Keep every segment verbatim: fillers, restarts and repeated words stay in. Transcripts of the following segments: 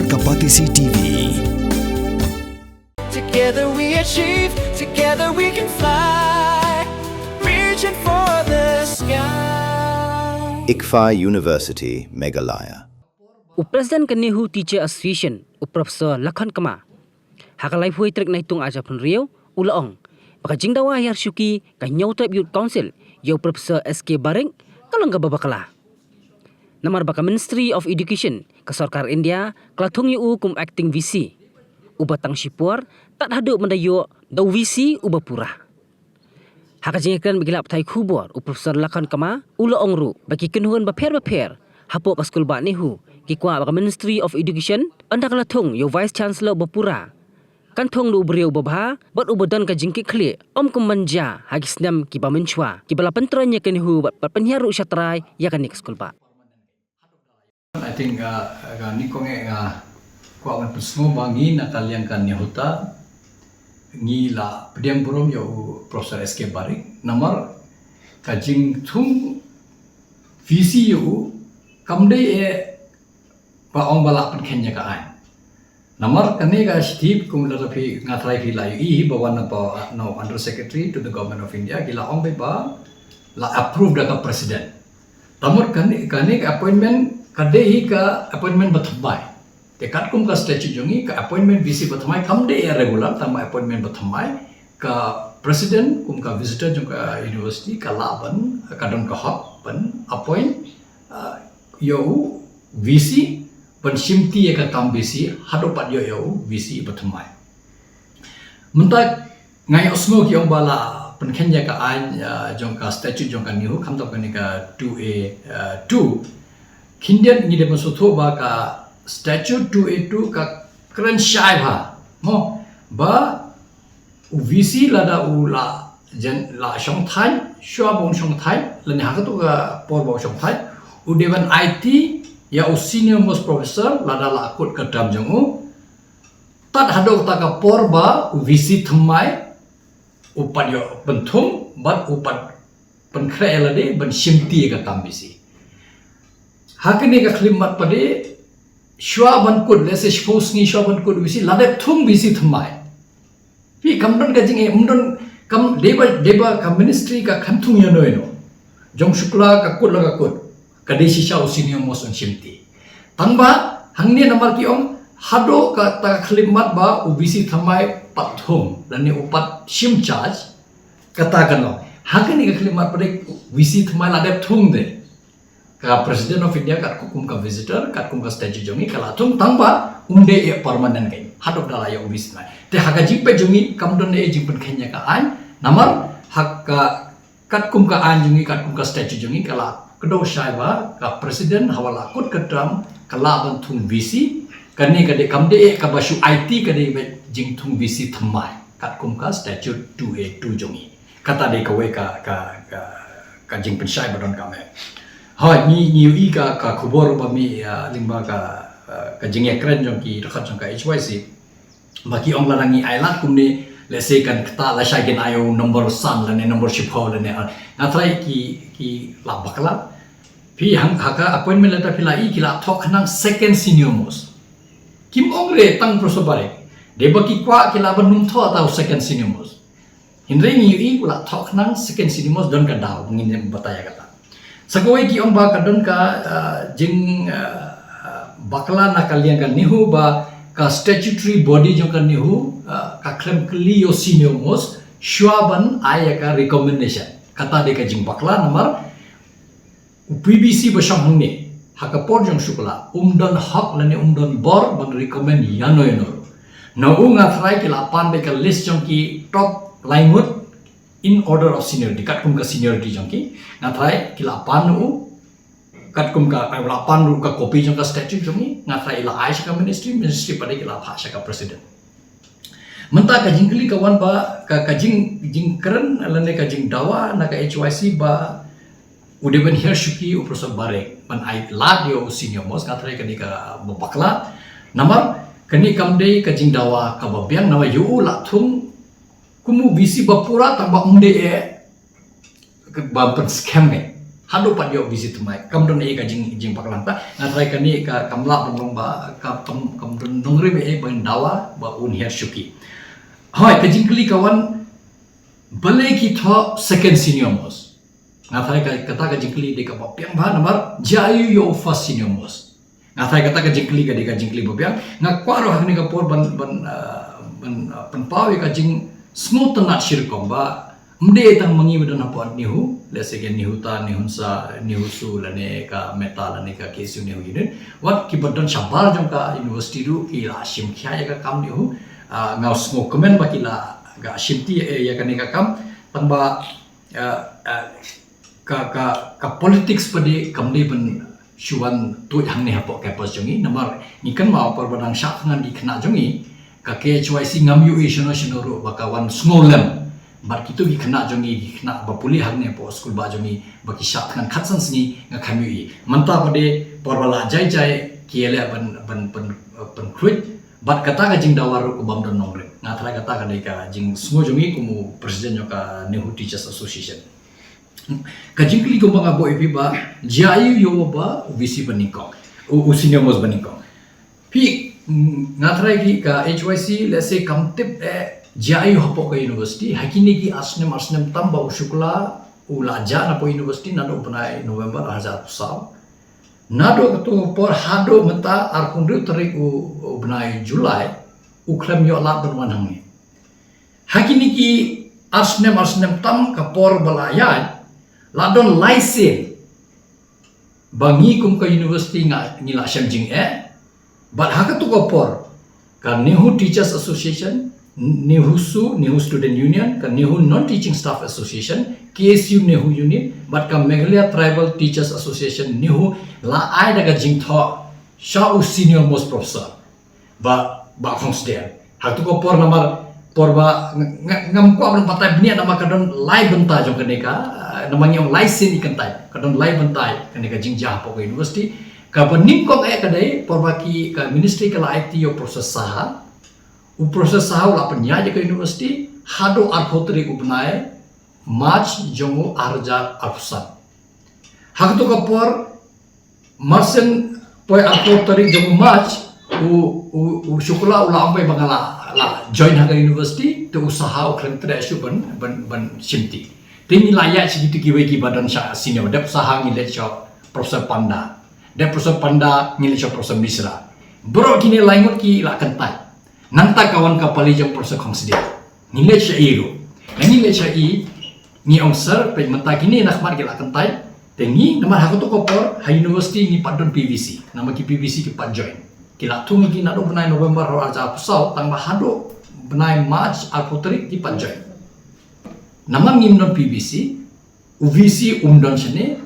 Ka Batesi T V. Together we achieve, together we can fly. Reaching for the sky. ICFAI University, Meghalaya. U President ka NEHU Teacher Association, u Professor Lakhon Kma, ha ka laiphew tarik Naitung arhajar arphew hynriew, u la ong ba ka jingdawa hiar shuki ka Hynñiewtrep Youth Council ïa u Professor S K Barik ka long kaba bakla. Namar ba ka Ministry of Education ka sorkar India ka la thung ïa u kum acting V C, uba tang shipor tad haduh ban da ïoh da u V C uba pura. Ha ka jingïakren bad ki lad pathai khubor, u Professor Lakhon Kma u la ong ruh ba ki kynhun bapher bapher hapoh ka skulbah NEHU ki kwah ba ka Ministry of Education ynda ka la thung ïa u Vice Chancellor uba pura, kan thung da u briew uba bha bad uba don ka jingkitkhlieh, ym kum ban jia ha ki snem kiba mynshuwa kiba la pyntrei ïa ka NEHU bad, bad pynhiar ruh shatrai ïa kane ka skulbah. I think uh, ka ni kong eh nga kwah ban pynsngew ba ngi na ka liang ka NEHUTA ngi la pdiang burom ïa u Professor S K Barik namar ka jingthung V C ïa u kam dei eh ba ong ba la pynkheiñ ïa ka aiñ. Namar kane ka shithi kum lada phi nga tharai phi la ïohi hi ba wan na ba na Under Secretary to the Government of India ki la ong ba la approve da ka President. Namar kane kane ka appointment ka dei hi ka appointment ba thymmai. Te katkum ka statute jong ngi ka appointment V C ba thymmai kam dei ïa regular tang ba appointment ba thymmai ka President kum ka visitor jong ka university ka lah ban ka don ka hok ban appoint uh, ïa u V C ban shimti ïa ka kam V C haduh pat ïoh ïa u V C ba thymmai. Mynta nga ïohsngew ki ong ba la pynkheiñ ïa ka aiñ uh, jong ka statute jong ka NEHU khamtam kane ka two A uh, two. Khyndiat ngi dei ban sngewthuh ba ka statute two A two ka kren shai bha mo ba u V C lada u la jan la shong thaiñ shuwa ba un shong thaiñ lane ha katu ka por ba u shong thaiñ u dei ban aiti ïa u senior most professor lada la kut ka term jong u. Tad haduh kata ka por ba u V C thymmai u pat ïoh pynthung bad u pat pynkhreh ïa lade ban shimti ïa ka kam V C. Ha kane ka khyllipmat pat de shuwa ban kut lehse shiphew sngi shuwa ban kut V C la dep thung V C thymmai. Phi kam don ka jingeh, ym don kam dei ba dei ba ka ministry ka khlem thung ïano ïano. Jong Shukla ka kut la ka kut. Ka dei shisha u senior most un shimti. Tang ba hangne namar ki ong haduh kata ka khyllipmat ba u V C thymmai pat thung lane u pat shim charge. Kata kan long ha kane ka khyllipmat pat de V C thymmai la dep thung de. Ka President of India katkum ka visitor katkum ka statute jong ngi ka la thung tang ba um dei ïa permanent kein haduh da la ïa U B C nai. Te ha ka jingpeit jong ngi kam don ïa jingpynkheiñ ïa ka aiñ namar ha ka katkum ka aiñ jong ngi katkum ka statute jong ngi ka la kdew shai ba ka President haba la kut ka term ka lah ban thung V C. Kane ka dei kam dei ïa kaba shu aiti ka dei ba jingthung V C thymmai katkum ka statute two A two jong ngi. Kata dei kawei ka ka ka ka jingpynshai ba donkam eh. Ha ngi ngi ïohi ka ka khubor ba mih lyngba ka ka jingïakren jong ki dkhot jong ka H Y C. Ba ki ong lada ngi ailad kumne lehse kan ktah lashai kin ai u nombor san lane nombor shiphew lane nga tharai ki ki la bakla. Phi hang ha ka appointment letter phi la i ki la thoh khnang second senior most. Kim ong re tang Professor Barik. Dei ba ki kwah ki la ban nym thoh ta u second senior most. Hynrei ngi ïohi u la thoh khnang second senior most don ka daw ngin ym batai ïa kata. Sa kawei ki ong ba ka don ka jing bakla na ka liang ka NEHU ba ka statutory body jong ka NEHU ka khlem kylli ïa u senior most shuwa ban ai ïa ka recommendation. Kata dei ka jing bakla namar u P B C ba shong hangne ha ka por jong Shukla um don hok lane um don bor ban recommend ïano ïano. Na u nga tharai ki la pan beit ka list jong ki top lai ngut in order of seniority katkum ka seniority jong ki. Nga tharai ki la pan na u katkum ka ai la pan ruh ka copy jong ka statute jong ngi nga tharai la ai sha ka ministry, ministry pat de ki la phah sha ka president. Mynta ka jingkylli ka wan ba ka ka jing jingkren lane ka jingdawa na ka H Y C ba u dei ban hiar shuki u Professor Barik ban ai lad ïa u senior most nga tharai kane ka ba bakla. Namar kane kam dei ka jingdawa kaba biang namar ïa u la thung kum u V C ba pura tang ba um dei eh ba pynskhem ngi. Haduh pat ïoh VC thymmai. Kam don ei ka jing, jingpaklang ta. Nga tharai kane ka kam lah ban long ba, ka kam, kam don nongrim ei ban dawa ba un hiar shuki. Hoi, ka jingkylli ka wan, balei ki thoh second senior most? Nga tharai ka, kata ka jingkylli dei kaba biang bha namar jia aiu ïoh first senior most. Nga tharai kata ka jingkylli ka dei ka jingkylli ba biang. Nga kwah ruh ha kane ka por ban, ban, ah, ban, ah, pynpaw ïa ka jingsngewtynnat shi rukom ba ym dei tang ma ngi ba don hapoh NEHU, lehse ka NEHUTA, NEHUNSA, NEHUSU lane ka MEHTA lane ka KSU NEHU Union. Wat kiba don shabar jong ka university ruh ki la shim khia ïa ka kam NEHU. Ah, nga sngewkmen ba ki la ga shim ti ïa, ïa kane ka kam. Tang ba, ah, ah, ka, ka, ka politics pat de kam dei ban shu wan tuid hangne hapoh campus jong ngi. Namar ngi kynmaw por ba dang shah thngan ki khynnah jong ngi, ka KHYC ngam ïohi shano shano ruh ba ka wan sngewlem bad kito ki khynnah jong ngi, ki khynnah ba pule hangne hapoh skul bah jong ngi ba ki shah thngan khatsan sngi nga kham ïohi. Mynta pat de por ba la jai jai ki ïaleh ban, ban, ban, ban khluit bad kata ka jingdawa ruh ka bym don nongrim. Nga tharai kata ka dei ka jingsngew jong ngi kum u president jong ka NEHU Teachers Association. Ka jingkylli kumba nga buh ïa phi ba jia aiu ïoh ba u VC ba nyngkong, u, u senior most ba nyngkong. Phi, mm, nga tharai ki ka HYC lehse kam tip eh jia aiu hapoh ka university. Ha kine ki ar snem ar snem tam ba u Shukla u la jah napoh university naduh u bnai November ar hajar arphew saw. Naduh kato ka por haduh mynta arphew hynriew tarik u, u bnai July u khlem ïoh lad ban wan hangne. Ha kine ki ar snem ar snem tam ka por ba la ïaid, la don lai sien ba ngi kum ka university nga, ngi la shem jingeh. Bad ha kato ka por ka NEHU Teachers Association, NEHUSU, NEHU Student Union, ka NEHU Non Teaching Staff Association, KSU NEHU Union bad ka Meghalaya Tribal Teachers Association, NEHU, la ai da ka jingthoh sha u senior most professor ba, Bah Khongsdiar. Ha kato ka por namar por ba nga, nga, ngam kwah ban batai bniah namar ka don lai bynta jong kane ka, ah, namar ngi ong lai sien i kyntait. Ka don lai bynta kane ka jingjia hapoh ka university. Kaba nyngkong eh ka dei por ba ki ka ministry ka la aiti ïa u Professor Saha. U Professor Saha u la pynïaid ïa ka university haduh arphew tarik u bnai March jong u ar hajar arphew san. Ha kato ka por March sien poi arphew tarik jong u March, u, u, u Shukla u la ong ba nga la, la join ha ka university, te u Saha u khlem treh shuh ban, ban, ban shim ti. Te ngi la ïaid sha kito kiwei kiba don sha senior, dep Saha ngi leit sha Professor Panda. Dep Professor Panda ngi leit sha Professor Mishra. Baroh kine lai ngut ki la kyntait. Nangta ka wan ka pali jong Professor Khongsdiar. Ngi leit sha i ruh. Ngi leit sha i, ngi ong sir, peit mynta kine na khmat ki la kyntait. Te ngi namar ha kato ka por ha university ngi pat don PVC. Namar ki PVC ki pat join. Ki la thung ïa ki naduh bnai November ar hajar arphew saw tang ba haduh bnai March arphew tarik ki pat join. Namar ngim don PVC, u VC um don shane,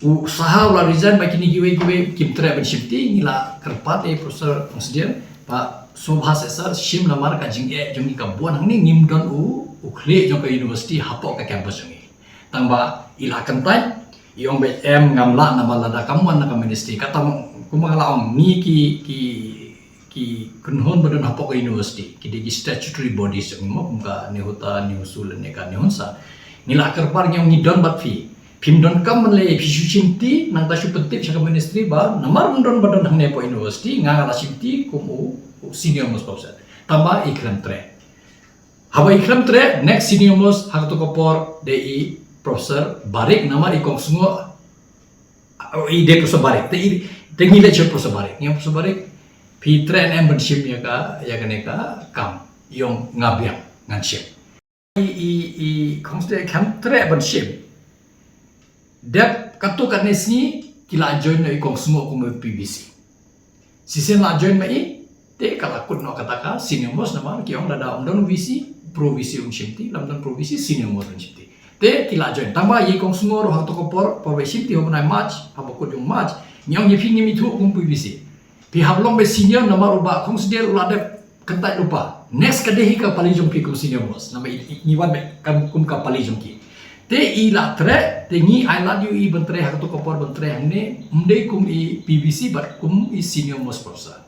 u Saha u la resign, ba kine kiwei kiwei kim treh ban shim ti. Ngi la kyrpad ïa Professor Khongsdiar ba sngewbha seh sir, shim namar ka jingeh jong ngi ka bun hangne, ngim don u, u khlieh jong ka university hapoh ka campus jong ngi. Tang ba i la kyntait, i ong ba em ngam lah namar lada kam wan na ka ministry. Kata kumba nga la ong ngi ki, ki ki kynhun ba don hapoh ka university, ki dei ki statutory bodies jong ngi mo, kum ka NEHUTA, NEHUSU lane ka NEHUNSA. Ngi la kyrpad ngi ong ngi don bad phi. Phim donkam ban leh ei, phi shu shim ti, nangta shu pyntip sha ka ministry ba namar ym don ba don hangne hapoh university, nga nga la shim ti kum u, u senior most professor. Tang ba i khlem treh. Haba i khlem treh, next senior most ha kato ka por dei i Professor Barik, namar i kongsngew, oh, i dei Professor Barik. Te i, te ngi leit sha Professor Barik. Ngi ong Professor Barik, phi treh ne em ban shim ïa ka, ïa kane ka kam? I ong nga biang, ngan shim. I, i, i Khongsdiar khlem treh ban shim. Dep katto katne sngi ki la join noh i kongsngew kum u PVC. Shisien la join ma i, te ka la kut noh kata ka senior most namar ki ong lada ym don VC, pro VC un shim ti, lada ym don pro VC, senior most un shim ti. Te ki la join. Tang ba i kongsngew ruh ha kato ka por, por ba i shim ti ha u bnai March, haba kut ïa u March, ngi ong ïa phi ngim ithuh kum PVC. Phi hap long ba senior namar u Bah Khongsdiar u la dep kyntait lypa. Next ka dei hi ka pali jong phi kum senior most. Namar i, i, ngi wan ba kum, kum ka pali jong ki. Te i la treh, te ngi ai lad ïa i ban treh ha kato ka por ban treh hangne, ym dei kum i PVC bad kum i senior most professor.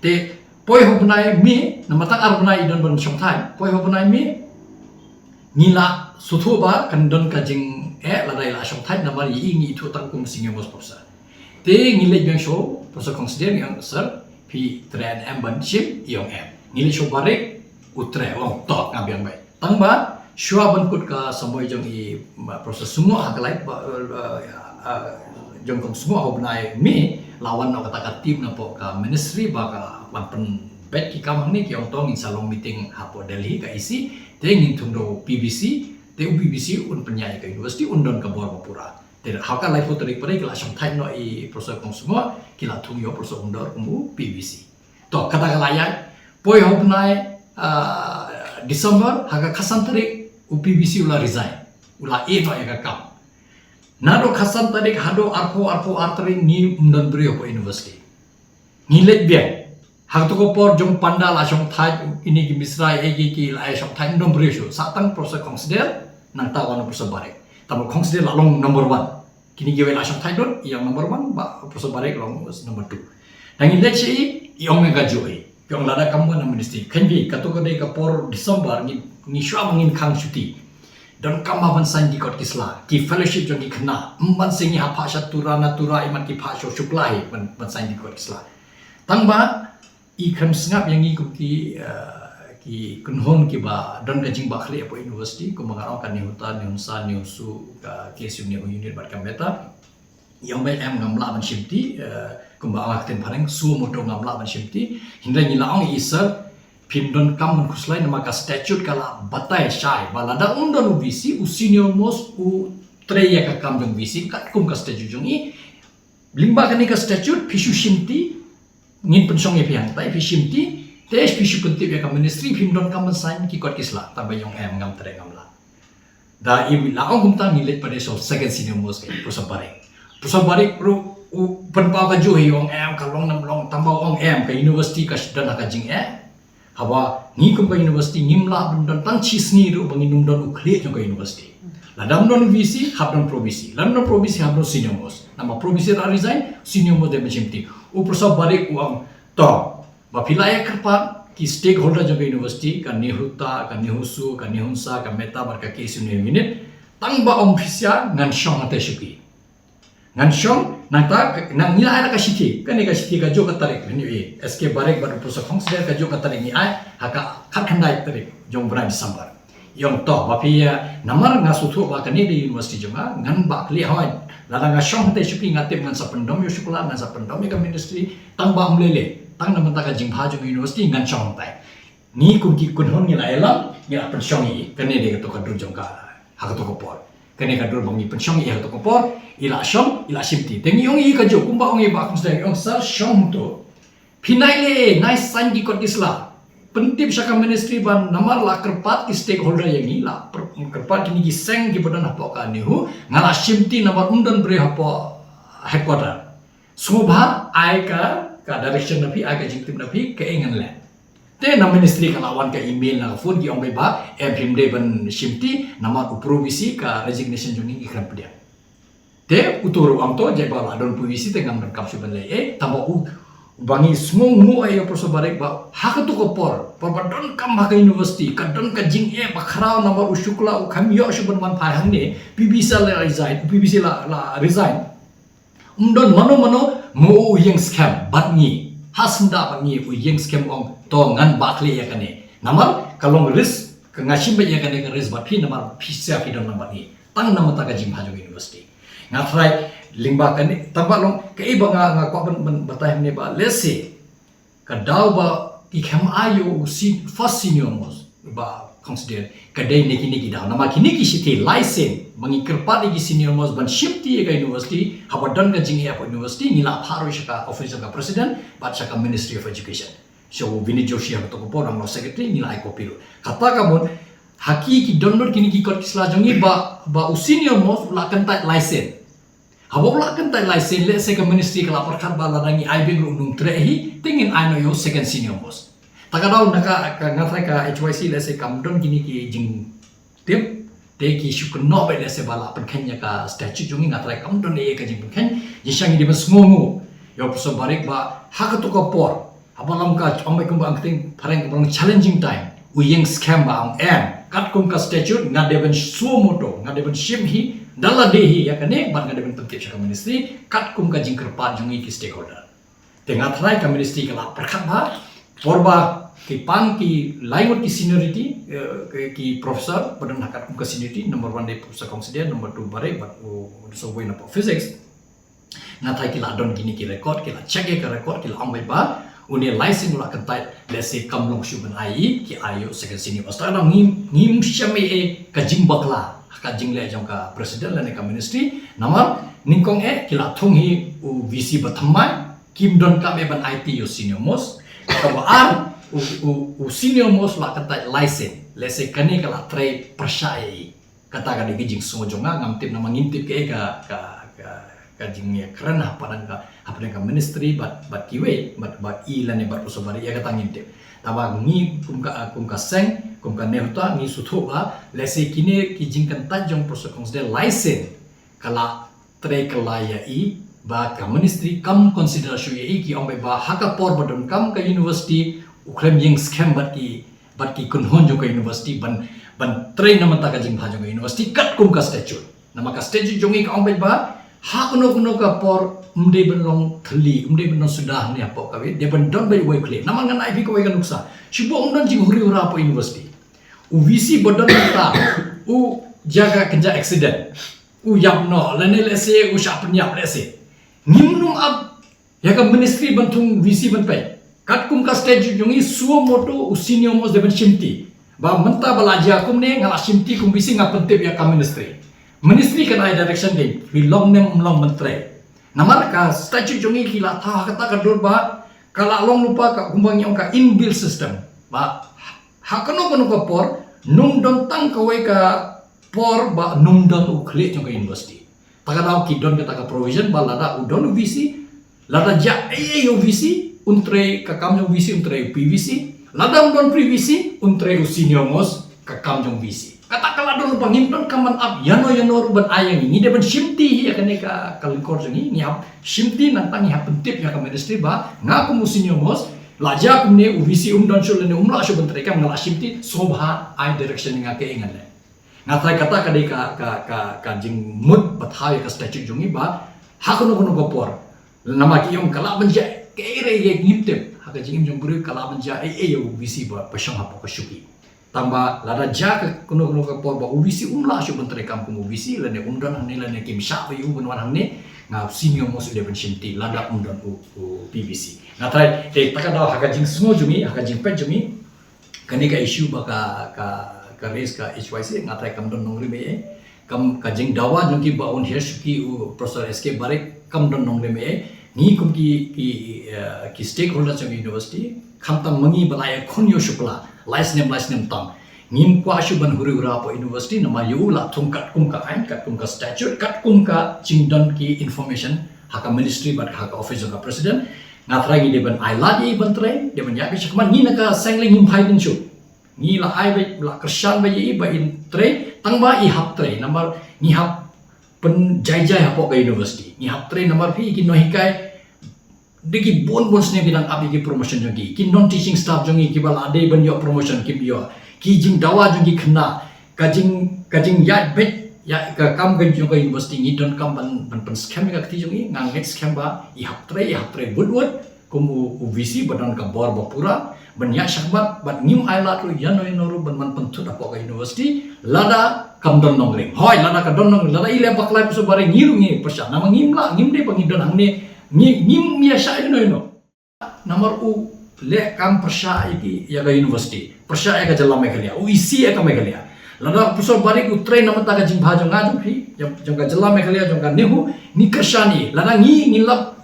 Te poi ha u bnai May, namar tang ar bnai i don ban shong thaiñ, poi ha u bnai May, ngi la sngewthuh ba kan don ka jingeh eh lada i la shong thait namar i ngi ithuh tang kum senior most professor. Te ngi leit biang sha u Professor Khongsdier ngi ong sir phi treh em ban shim, i ong em. Ngi leit sha u Barik u treh, u ong to nga biang beit. Tang ba shuwa ban kut ka samoi jong i Professor Sungoh ha ka lai ba jong kong Sungoh ha u bnai May la wan noh kata ka team na pdeng ka ministry ba ka wan pynbeit ki kam hangne, ki ong to ngin sa long meeting hapoh Delhi ka E C, te ngin thung da u P V C, te u P V C un pynïaid ïa ka university, un don ka bor ba pura. Te ha ka laiphew tarik ba dei ki la shong thait noh i Professor Khongsdier, ki la thung ïa u Professor Umdor kum u P V C. To kata ka la ïaid, poi ha u bnai December, ha ka khatsan tarik u P V C u la resign, u la ïeh noh ïa ka kam. Naduh khatsan tarik haduh arphew, arphew ar tarik ngim don briew hapoh university. Ngi leit biang. Ha kato ka por jong panda la shong thait ine ki Misra ïa ki, ki la ïa shong thait, ngim don briew shuh. Sa tang Professor Khongsdier, nangta wan u Professor Barik. Tang ba Khongsdier la long number one. Kine kiwei la shong thait don, i ong number one, ba Professor Barik long number two. Nangta ngi leit sha i, i ong ïa kajuh i. Ki ong lada kam wan na ministry. Kynmaw, kato ka dei ka por December, ngi, ngi shuwa ba ngin khang shuti. Donkam ba ban sign ki kot ki sla, ki fellowship jong ki khynnah. Ym ban shu ngi hap phah sha Tura, na Tura imat ki phah sha u Shukla hi ban, ban sign ki kot ki sla. Tang ba i khlem sngap ïa ngi kum ki, eh, ki kynhun kiba don ka jingbakla hapoh university, kumba nga ong ka NEHUTA, NEHUNSA, NEHUSU, ka K S U NEHU unit bad ka MEHTA. Ïa u mei em ngam lah ban shimti, eh, kumba ong ha ka ktien phareng, suo moto ngam lah ban shimti. Hynrei ngi la ong ïa i sir, phim donkam ban khuslai namar ka statute ka la batai shai ba lada um don u V C, u senior most u trei ïa ka kam jong u V C katkum ka statute jong i. Lyngba kane ka statute phi shu shimti, ngin pynshong ïa phi hangtai, phi shimti, te phi shu pyntip ïa ka ministry, phim donkam ban sign ki kot ki sla. Tang ba i ong em ngam treh, ngam lah. Da i la ong kumta ngi leit pat sha u second senior most, ka Professor Barik. Professor Barik ruh u pynpaw kajuh, i ong em ka long nam long, tang ba u ong em ka university ka sdang ha ka jingeh. Haba ngi kum ka university ngim lah ban don tang shi sngi ruh ba ngin ym don u khlieh jong ka university. Lada ym don V C, hap don Pro V C. Lada ym don Pro V C, hap don senior most. Namar Pro V C la resign, senior most dei ban shimti. U Professor Barik u ong to, ba phi la ïa kyrpad ki stakeholder jong ka university, ka NEHUTA, ka NEHUSU, ka NEHUNSA, ka MEHTA bad ka K S U NEHU unit. Tang ba ym pisa ngan shong hangtai shuki. Ngan shong, nangta, nang ngi la ai la ka shithi, kane ka shithi kajuh ka tarik, ngi ai, S K Barik bad u Professor Khongsdier kajuh ka tarik ngi ai, ha ka khatkhyndai tarik jong u bnai December. I ong to, ba phi ïa, namar nga sngewthuh ba kane dei university jong nga, ngan bakla hoi. Lada nga shong hangtai shuki nga tip ngan sa pyndom ïa u Shukla, ngan sa pyndom ïa ka ministry, tang ba ym lei lei, tang na bynta ka jingbha jong ka university ngan shong hangtai. Ngi kum ki kynhun ngi la ïalam, ngi la pynshong ïa i. Kane dei kato ka dur jong ka, ha kato ka por. Kane ka dur ba ngi pynshong ïa i ha kato ka por, i la shong, i la shimti. Te ngi ong ïa i kajuh, kumba ong ïa i Bah Khongsdier, ong sir shong hangto. Phi nai leh, nai sign ki kot ki sla. Pyntip sha ka ministry ba namar la kyrpad ki stakeholder ïa ngi, la pyr-, kyrpad kine ki seng kiba don hapoh ka NEHU, nga la shimti namar ym don briew hapoh headquarter. Sngewbha ai ka, ka direction na phi, ai ka jingtip na phi, kaei ngan leh. Te na ministry ka la wan ka email na ka phone, ki ong beit ba em, phim dei ban shimti namar u Pro V C ka resignation jong ngi ngi khlem pdiang. Te uto ruh u ong to, jait ba la don Pro V C te ngam donkam shuh ban leh ei, tang ba u, uba ngi sngewnguh ïa u Professor Barik ba ha kato ka por, por ba donkam ha ka university ka don ka jingeh bakhraw namar u Shukla u khlem ïoh shuh ban wan phai hangne, P V C la resign, P V C la, la resign. Ym don mano mano mo u ïeng skhem bad ngi. Ha syndah bad ngi u ïeng skhem, ong to ngan bakla ïa kane. Namar ka long risk, ka nga shim beit ïa kane ka risk bad phi namar phi sha phi don lang bad ngi. Tang na bynta ka jingbha jong ka university. Nga tharai lyngba kane, tang ba long kaei ba nga, nga kwah ban, ban batai hangne ba lehse ka daw ba ki khlem ai ïa u se-, first senior most, Bah Khongsdier, ka dei na kine ki daw. Namar kine ki shithi license ba ngi kyrpad ïa ki senior most ban shimti ïa ka university, haba don ka jingeh hapoh university ngi la phah ruh sha ka office jong ka president bad sha ka Ministry of Education. Sha u Vineet Joshi ha kato ka por u long secretary, ngi la ai copy ruh. Kata ka mut ha ki, ki download kine ki kot ki sla jong ngi ba, ba u senior most u la kyntait license. Haba u la kyntait license, lehse ka ministry ka la pyrkhat ba lada ngi ai biang ruh un ym treh hi, te ngin ai noh ïa u second senior most. Ta ka daw na ka, ka nga tharai ka H Y C lehse kam don kine ki jingtip, te ki shu kynnoh beit lehse ba la pynkheiñ ïa ka statute jong ngi, nga tharai kam don ei ka jingpynkheiñ. Jingshisha ngi dei ban sngewnguh ïa u Professor Barik ba ha kato ka por, haba long ka, ong beit kumba ha ka ktien phareng kaba long challenging time, u ïeng skhem ba ong em, katkum ka statute nga dei ban suo moto, nga dei ban shim hi, Da lade hi ïa kane bad nga dei ban pyntip sha ka ministry katkum ka jingkyrpad jong ngi ki stakeholder. Te nga tharai ka ministry ka la pyrkhat bha por ba ki pan ki lai ngut ki seniority, eh, ki, ki professor ba don ha katkum ka seniority, number one dei Professor Kong Side, number two Barek bad u, u Software na physics. Nga tharai ki la don kine ki record, ki la check ïa ka record, ki la ong beit ba une Laisen u la kyntait, lehse kam long shuh ban ai, ki ai ïa u second senior most. Tang ngim, ngim shem ei ei ka jingbakla ha ka jingleh jong ka president lane ka ministry. Namar nyngkong eh ki la thung hi u VC ba thymmai, kim donkam eh ban aiti ïa u senior most. Kaba ar, u, u, u senior most la kyntait Laisen, lehse kane ka la trei pyrshah ïa i. Kata ka dei ka jingsngew jong nga, ngam tip namar ngim tip kaei ka, ka, ka, ka jingïakren hapdeng ka, hapdeng ka ministry bad, bad kiwei, bad, bad i lane bad Professor Barek, ïa kata ngim tip. Tangba ngi kum ka, kum ka seng, kum ka NEHUTA, ngi sngewthuh ba lehse kine ki jingkyntait jong Professor Kong Side Laisen ka la trei kylla ïa i, ba ka ministry kam consider shuh ïa i, ki ong beit ba ha ka por ba donkam ka university u khlem ïeng skhem bad ki, bad ki kynhun jong ka university ban, ban trei na bynta ka jingbha jong ka university katkum ka statute. Namar ka statute jong i ka ong beit ba ha kano kano ka por ym dei ban long thylli, ym dei ban long suda hangne hapoh kawei, dei ban don beit uwei u khlieh. Namar ngan ai phi kawei ka nuksa, shu ba ym don jinghuri hura hapoh university. U VC ba don mynta u jia ka kynja accident, u ïap noh lane lehse u shah pynïap lehse, ngim nang ap ïa ka ministry ban thung VC ban peit. Katkum ka statute jong i, suo motu u senior most dei ban shimti. Ba mynta ba la jia kumne, nga la shimti kum VC, nga pyntip ïa ka ministry. Ministry kan ai direction, dei phi long ne ym long ban trei. Namar ka statute jong i ki la thaw ha kata ka dur ba ka la long lypa ka, kumba ngi ong, ka inbuilt system. Ba ha kano kano ka por ym don tang kawei ka por ba ym don u khlieh jong ka university. Ta ka daw ki don kata ka provision ba lada u don u VC, lada jia ei ei ïa u VC, un trei ka kam jong u VC, un trei u PVC. Lada ym don PVC, un trei u senior most ka kam jong u VC. Kata ka la don lypa, ngim donkam ban ap ïano ïano ruh ban ai ïa ngi. Ngi dei ban shimti hi ïa kane ka, ka lyngkor jong ngi, ngi hap shimti, nangta ngi hap pyntip ïa ka ministry ba nga kum u senior most, la jia kumne, u VC um don shuh lane um lah shuh ban trei kam, nga la shimti, sngewbha ai direction ïa nga kaei ngan leh. Nga tharai kata ka dei ka, ka, ka, ka jingmut ba thaw ïa ka statute jong ngi ba ha kano kano ka por, namar ki ong ka lah ban jia kaei re, ngim tip, ha ka jingim jong u briew ka lah ban jia ei ei ïa u VC ba, ba shong hapoh ka shuki. Tangba lada jia ka kano kano ka por ba u VC um lah shuh ban trei kam kum u VC, lane um don hangne, lane kim shah ba ïa u ban wan hangne, nga senior most u dei ban shimti lada um don u, u PVC. Nga tharai, eh, ta ka daw ha ka jingsngew jong ngi, ha ka jingpeit jong ngi, kane ka issue ba ka, ka, ka raise ka HYC, nga tharai kam don nongrim ei ei. Kam, ka jingdawa jong ki ba un hiar shuki u Professor S K Barek kam don nongrim ei ei. Ngi kum ki, ki, eh, ki stakeholders jong university, khamtam ma ngi ba la ïakhun ïa u shaphrang lai snem lai snem tam, ngim kwah shuh ban huri hura hapoh university, namar ïa u la thung katkum ka aiñ, katkum ka statute, katkum ka jingdon ki information ha ka ministry bad ha ka office jong ka president. Nga tharai ngi dei ban ai lad ïa i ban trei, dei ban ïa ka shakmat, ngi na ka seng lei ngim phai dien shuh. Ngi la ai beit, la kyrshan beit ïa i ba in trei, tangba i hap trei, namar ngi hap pynjai jai hapoh ka university. Ngi hap trei namar phi, ki nonghikai, dei ki bun bun snem ki dang ap ïa ki promotion jong ki. Ki non teaching staff jong ngi kiba la dei ban ïoh promotion kim ïoh. Ki jingdawa jong ki khynnah, ka jing, ka jingïaid beit ïa ka kam ka jong ka university, ngi donkam ban, ban pynskhem ïa ka kti jong ngi. Nga ngeit skhem ba i hap trei, i hap trei bud bud kum u, u VC ba don ka bor ba pura ban ïa shakmat, bad ngim ai lad ruh ïano ïano ruh ban man pynthut hapoh ka university lada kam don nongrim. Hooid, lada ka don nongrim, lada i leh bakla ïa u Professor Barek, ngi ruh ngi pyrshah. Namar ngim lah, ngim dei ba ngi don hangne, ngi, ngim ïa shah ïano ïano. Namar u leh kam pyrshah ïa ki, ïa ka university, pyrshah ïa ka jylla Meghalaya, u isih ïa ka Meghalaya. Lada u Professor Barek u trei na bynta ka jingbha jong nga jong phi, jong, jong ka jylla Meghalaya, jong ka NEHU, ngi kyrshan ïa i. Lada ngi, ngi lap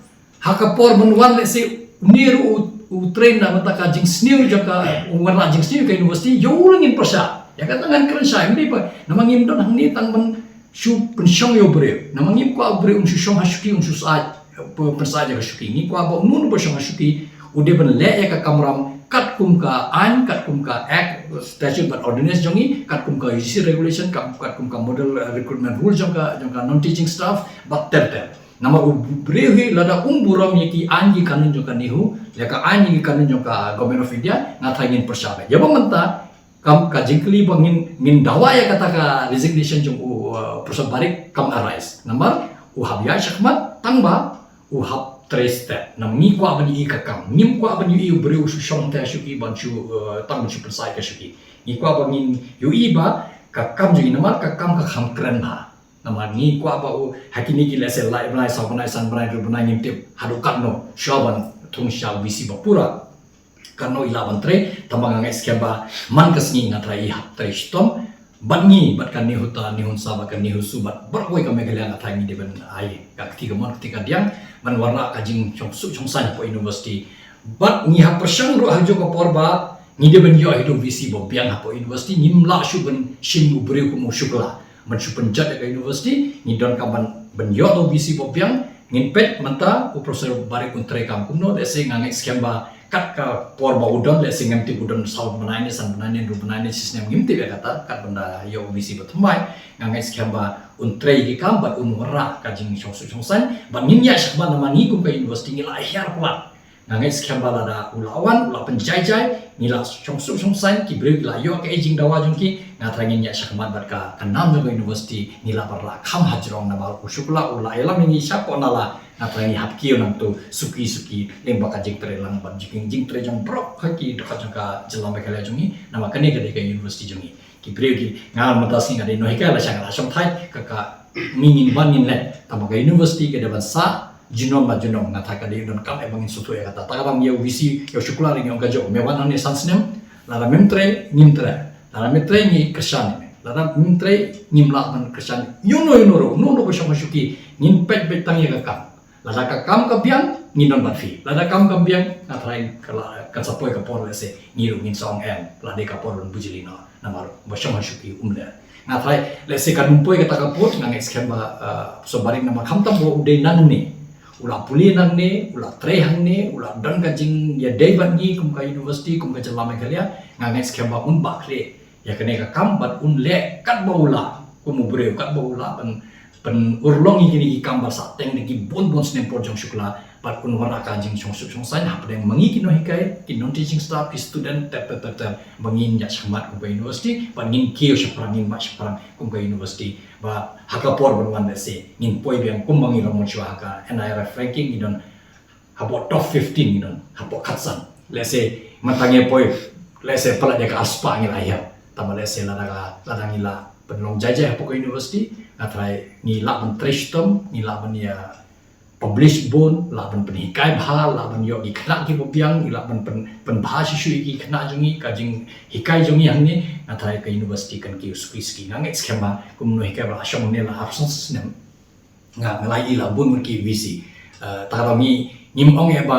ha ka por ban wan, lehse une ruh u, u trei na bynta ka jingsniew jong ka, u wanrah jingsniew ka university, ïa u ruh ngin pyrshah. Ïa kata ngan kren shai, ym dei ba namar ngim don hangne tang ban shu pynshong ïa u briew. Namar ngim kwah u briew un shu shong ha shuki, un shu sah, pyn-, pynsah ïa ka shuki. Ngi kwah ba uno uno ba shong ha shuki u dei ban leh ïa ka kamram katkum ka aiñ, katkum ka act, statute bad ordinance jong ngi, katkum ka UGC regulation, kat-, katkum ka model, eh, recruitment rule jong ka, jong ka non teaching staff, bad ter ter. Namar u briew hi lada um burom ïa ki aiñ ki kanun jong ka NEHU, ïa ka aiñ ïa ki kanun jong ka Government of India, nga tharai ngin pyrshah beit. Ïa ba mynta Kam ka jingkylli ba ngin, ngin dawa ïa kata ka resignation jong u, uh, Professor Barik kam arise. Namar u hap ïaid shakhmat tang ba u hap trei stet. Namar ngi kwah ban ïohi ka kam. Ngim kwah ban ïohi u briew u shu shong te shuki ban shu, uh, tang ban shu pynshai ka shuki. Ngi kwah ba ngin ïohi ba ka kam jong ngi, namar ka kam ka kham kren bha. Namar ngi kwah ba u ha kine ki, lehse lai bnai, saw bnai, san bnai, hynriew bnai ngim tip haduh katno shuwa ban thung sha u VC ba pura. Katno i lah ban trei, tangba nga ngeit skhem ba man ka sngi nga tharai i hap trei shitom bad ngi, bad ka NEHUTA, NEHUNSA, bad ka NEHUSU, bad baroh kawei ka Meghalaya, nga tharai ngi dei ban ai ka kti kamon kti kadiang ban wanrah ka jingshong suk shong saiñ hapoh university. Bad ngi hap pyrshang ruh ha kajuh ka por ba ngi dei ban ïoh hi da u VC ba biang hapoh university, ngim lah shuh ban shim u briew kum u Shukla ban shu pynjot ïa ka university. Ngi donkam ban, ban ïoh da u VC ba biang. Ngin peit mynta u Professor Barik un trei kam kumno. Lehse nga ngeit skhem ba kat ka por ba u don, lehse ngam tip u don saw bnai ne, san bnai ne, hynriew bnai ne, shisnem, ngim tip ïa kata, kat ban da ïoh u VC ba thymmai. Nga ngeit skhem ba un trei ki kam bad un wanrah ka jingshong suk shong saiñ bad ngin ïaid shakhmat, namar ngi kum ka university ngi la hiar palat. Nga ngeit skhem ba lada u la wan, u la pynjai jai, ngi la shong suk shong saiñ, ki briew ki la ïoh ka jingdawa jong ki, nga tharai ngin ïaid shakhmat bad ka, ka nam jong ka university ngi lah ban rah kham hajrong. Namar u Shukla u la ïalam ïa ngi shapoh nala, nga tharai ngi hap kiew nangto suki suki lyngba ka jingtrei lang bad jing, jingtrei jong baroh kawei ki dkhot jong ka jylla Meghalaya jong ngi. Namar kane ka dei ka university jong ngi. Ki briew ki, nga mynta sngi nga dei nonghikai, lashai nga la shong thait, ka, ka, ngi ngin wan ngin leit. Tangba ka university ka dei ban sah junom la junom. Nga tharai ka dei donkam eh ba ngin sngewthuh ïa kata. Te kaba ngi ïa u VC, ïa u Shukla ruh ngi ong kajuh, me wan hangne san snem, lada mem trei ngim trei, lada me trei ngi kyrshan ïa me, lada mem trei ngim lah ban kyrshan ïa uno uno ruh, uno uno ba shong ha shuki. Ngin peit beit tang ïa ka kam. Lada ka kam ka biang, ngin don bad phi. Lada kam kam biang, nga tharai ka la, kan sa poi ka por, lehse ngi ruh ngin sa ong em, la dei ka por ban bujli noh, namar ba shong ha shuki um leh. Nga tharai lehse kan ym poi kata ka por, nga ngeit skhem ba, uh, Professor Barik, namar khamtam ba u dei nangne, u la pule nangne, u la trei hangne, u la don ka jingïadei bad ngi kum ka university, kum ka jylla Meghalaya. Nga ngeit skhem ba un bakhleh ïa kane ka kam bad un leh katba u lah, kum u briew, katba u lah ban pynurlong ïa kine ki kam ba sah teng da ki bun bun snem por jong u Shukla, bad un wanrah ka jingshong suk shong saiñ hapdeng ma ngi ki nonghikai, ki non teaching staff, ki student, ter ter ter ter, ba ngin ïaid shakhmat kum ka university, bad ngin kiew shaphrang, ngin mad shaphrang kum ka university, ba ha ka por ban wan, lehse ngin poi biang kum ba ngi la mon shuwa ha ka NIRF ranking, ngi don hapoh top fifteen ngi don, hapoh khatsan. Lehse mynta ngi poi, lehse palat ïa ka arspah ngi la hiar. Tangba lehse lada ka, lada ngi la pynlong jai jai hapoh ka university, nga tharai ngi lah ban trei shitom, ngi lah ban ïa publish bun, lah ban pynhikai bha, lah ban ïoh ki khynnah kiba biang, ngi lah ban pyn, pynbha shisha ïa ki khynnah jong ngi, ka jinghikai jong ngi hangne. Nga tharai ka university kan kiew suki suki. Nga ngeit skhem ba kum u nonghikai ba la shong hangne la arphew san snem, nga, nga la ïohi la bun bun ki VC. Eh, te kata ngi, ngim ong eh ba,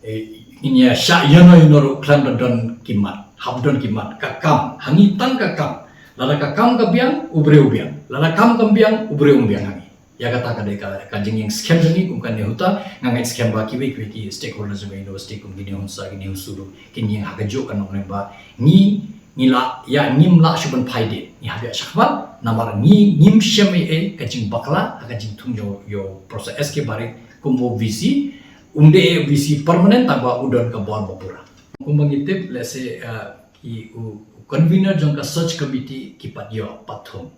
eh, ngin ïa shah ïano ïano ruh khlem da don ki mat, hap don ki mat. Ka kam, ha ngi tang ka kam. Lada ka kam ka biang, u briew u biang. Lada kam kam biang, u briew um biang ha ngi. Ïa kata ka dei ka, ka jingïeng skhem jong ngi kum ka NEHUTA. Nga ngeit skhem ba kiwei kiwei ki stakeholders jong ka university kum ki NEHUNSA, ki NEHUSU ruh kin ïeng ha kajuh ka nongrim ba ngi, ngi la, ïa, ngim lah shuh ban phai dien. Ngi hap ïaid shakhmat, namar ngi ngim shem ei ei ka jingbakla ha ka jingthung jong u, ïa u Professor S K Barik kum u VC, um dei u VC permanent, tangba u don ka bor ba pura. Kumba ngi tip, lehse, eh, ki u, u convener jong ka search committee ki pat ïoh, pat thung.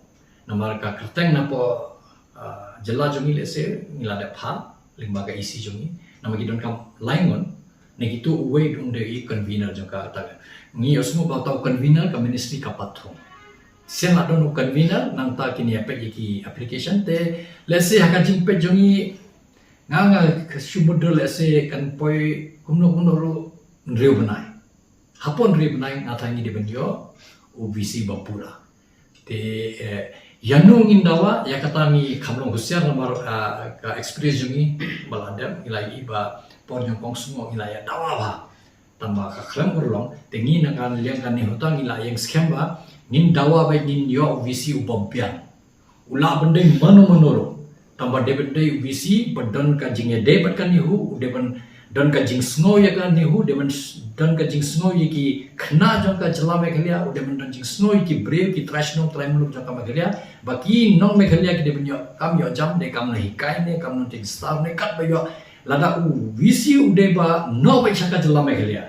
Namar ka kyrteng napoh, ah, jylla jong ngi, lehse ngi la dep phah lyngba ka EC jong ngi. Namar ki donkam lai ngut, ne kito uwei dang dei i convener jong kata. Ngi ïohsngew ba uta u convener ka ministry ka pat thung. Shen la don u convener, nangta kin ïa peit ïa ki application te, lehse ha ka jingpeit jong ngi, nga, nga shu mutdur lehse kan poi kumno kumno ruh hynriew bnai. Hapoh hynriew bnai nga tharai ngi dei ban ïoh u VC ba pura. Te, eh, ïano ngin dawa, ïa kata ngi kham long husiar namar, ah, ka experience jong ngi ba la dep, ngi la ïohi ba por nyngkong sngewbha ngi la ïa dawa bha. Tangba ka khlem urlong, te ngi na ka liang ka NEHUTA ngi la ïeng skhem ba ngin dawa ba ngin ïoh u VC uba biang. U lah ban dei mano mano ruh. Tangba dei ban dei u VC ba don ka jingïadei bad ka NEHU, u dei ban don ka jingsngew ïa ka NEHU, u dei ban s-, don ka jingsngew ïa ki khynnah jong ka jylla Meghalaya, u dei ban don jingsngew ïa ki briew, ki trai shnong trai muluk jong ka Meghalaya, ba ki nong Meghalaya ki dei ban ïoh kam ïoh jam, dei kam nonghikai ne, kam nongtei star ne, katba ïoh, lada u VC u dei ba noh beit sha ka jylla Meghalaya,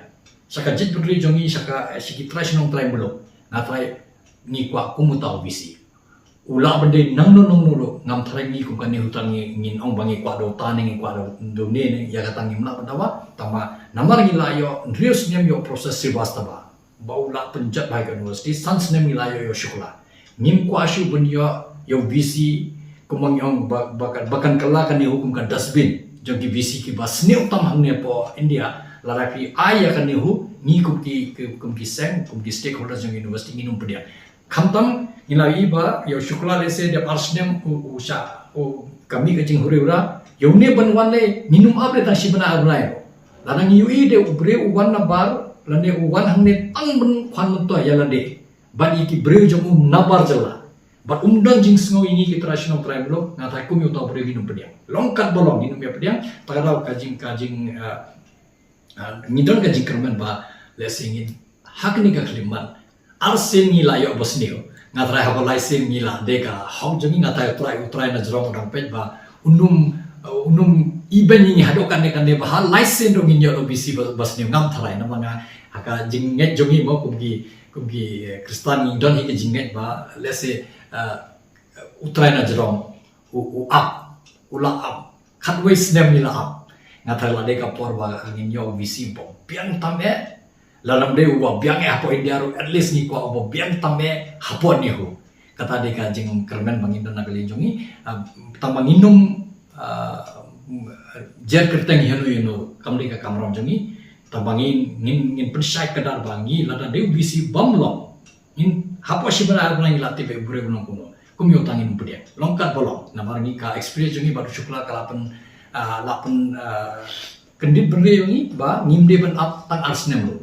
sha ka jaitbynriew jong ngi, sha ka, sha ki trai shnong trai muluk. Nga trai ngi kwah kum uta u VC. U lah ban dei nangno nangno ruh, ngam trai ngi kum ka NEHU tang ngi, ngin ong ba ngi kwah da uta ne ngi kwah da une ne, ïa kata ngim lah ban dawa. Tangba namar ngi la ïoh hynriew snem ïoh Professor Srivastava, ba u lah pynjot bha ïa ka university, san snem ngi la ïoh ïa u Shukla. Ngim kwah shuh ban ïoh ïa u VC kum ba ngi ong ba, ba kan, ba kan kylla ka NEHU kum ka dustbin jong ki VC kiba sniew tam hangne hapoh India. Lada phi ai ïa ka NEHU, ngi kum ki, ki, kum ki seng, kum ki stakeholders jong university ngin ym pdiang. Khamtam ngi la ïohi ba ïa u Shukla lehse dep ar snem u, u shah, u kami ka jinghuri hura. Ïa une ban wan lei ngin ym ap re tang shi bnai ar bnai. Lada ngi ïohi de u briew u wan nabar, lane u wan hangne tang ban khwan myntoi ïa lade bad ïa ki briew jong u nabar jylla, bad um don jingsngew ïa ngi ki trai shnong trai muluk, nga trai kum ïa uta u briew ngin ym pdiang. Long katba long ngin ym ïa pdiang. Ta ka daw ka jing, ka jing, eh, Ah, ngi don ka jingkyrmen ba lehse ngin ha kane ka khyllipmat ar sien ngi la ïoh ba sniew. Nga trai haba lai sien ngi la dei ka hok jong ngi, nga trai u trai, u trai na jrong u dang peit ba un ym, uh, un ym ibeiñ ïa ngi haduh kane kane ba ha lai sien ruh ngin ïoh da u VC ba, ba sniew. Ngam trai namar nga ha ka jingngeit jong ngi mo kum ki, kum ki, eh, Khristan ngi don hi ka jingngeit ba lehse, uh, u trai na jrong u, u ap, u la ap. Khatwei snem ngi la ap. Nga trai la dei ka por ba ngin ïoh VC ba biang tam eh. Lada ym dei uba biang eh hapoh India ruh, at least ngi kwah uba biang tam eh hapoh NEHU. Kata dei ka jingkyrmen ba ngin don na ka liang jong ngi. Ah, tangba ngin ym, ah, jer kyrteng ïano ïano, kam dei ka kamram jong ngi. Tangba ngin, ngin, ngin pynshai kdar ba ngi lada dei u VC bym long, ngin hapoh shi bnai ar bnai ngi la tip ba u briew u long kumno. Kum ïa uta ngin ym pdiang. Long katba long. Namar ngi ka experience jong ngi bad u Shukla ka la pyn, ah, la pyn, ah, kyndit bynriew ïa ngi ba ngim dei ban ap tang ar snem ruh.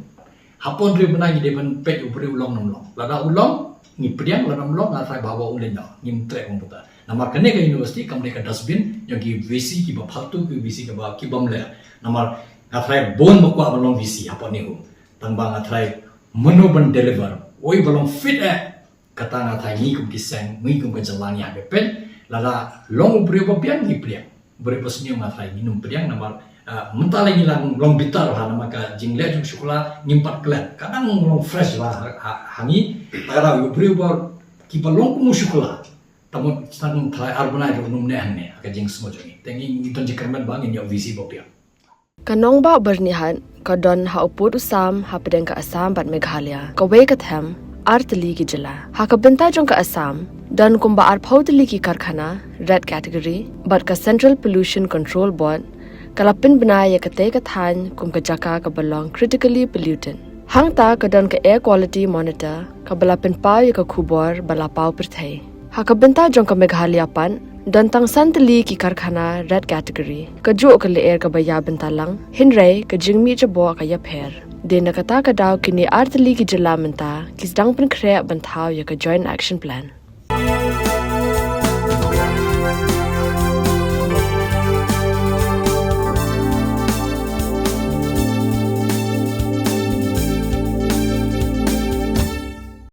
Hapoh hynriew bnai ngi dei ban peit u briew u long ne ym long. Lada u long ngi pdiang, lada ym long nga trai ba haba u leit noh ngim treh kumta. Namar kane ka university kam dei ka dustbin jong ki VC kiba phaltu, ki VC kiba, kibym leh. Namar nga trai bun ba kwah ban long VC hapoh NEHU. Tangba nga trai mano ban deliver. Oi ba long fit eh. Kata nga trai ngi kum ki seng, ngi kum ka jylla ngi hap ban peit. Lada long u briew ba biang ngi pdiang. Briew ba sniew nga trai ngin ym pdiang namar, ah, mynta lei ngi la long bitar ha namar ka jingleh jong u Shukla ngim pat klet. Ka dang long fresh ba ha, ha, ha ngi. Ta ka daw u briew ba kiba long kum u Shukla. Tangba tang trai ar bnai ruh un ym neh hangne ha ka jingsngew jong ngi. Te ngi, ngi don jingkyrmen ba ngin ïoh VC ba biang. Ka nongbah Byrnihat ka don ha u pud u sam hapdeng ka Assam bad Meghalaya, kawei ka them ar tylli ki jylla. Ha ka bynta jong ka Assam don kumba arphew tylli ki karkhana red category bad ka Central Pollution Control Board ka la pynbna ïa katei ka thaiñ kum ka jaka kaba long critically polluted. Hangta ka don ka Air Quality Monitor kaba la pynpaw ïa ka khubor ba la paw pyrthei. Ha ka bynta jong ka Meghalaya pat don tang san tylli ki karkhana red category, kajuh ka lyer kaba ïa bynta lang, hynrei ka jingmih jaboh ka ïapher. Dei na kata ka daw kine ar tylli ki jylla mynta ki sdang pynkhreh ban thaw ïa ka Joint Action Plan.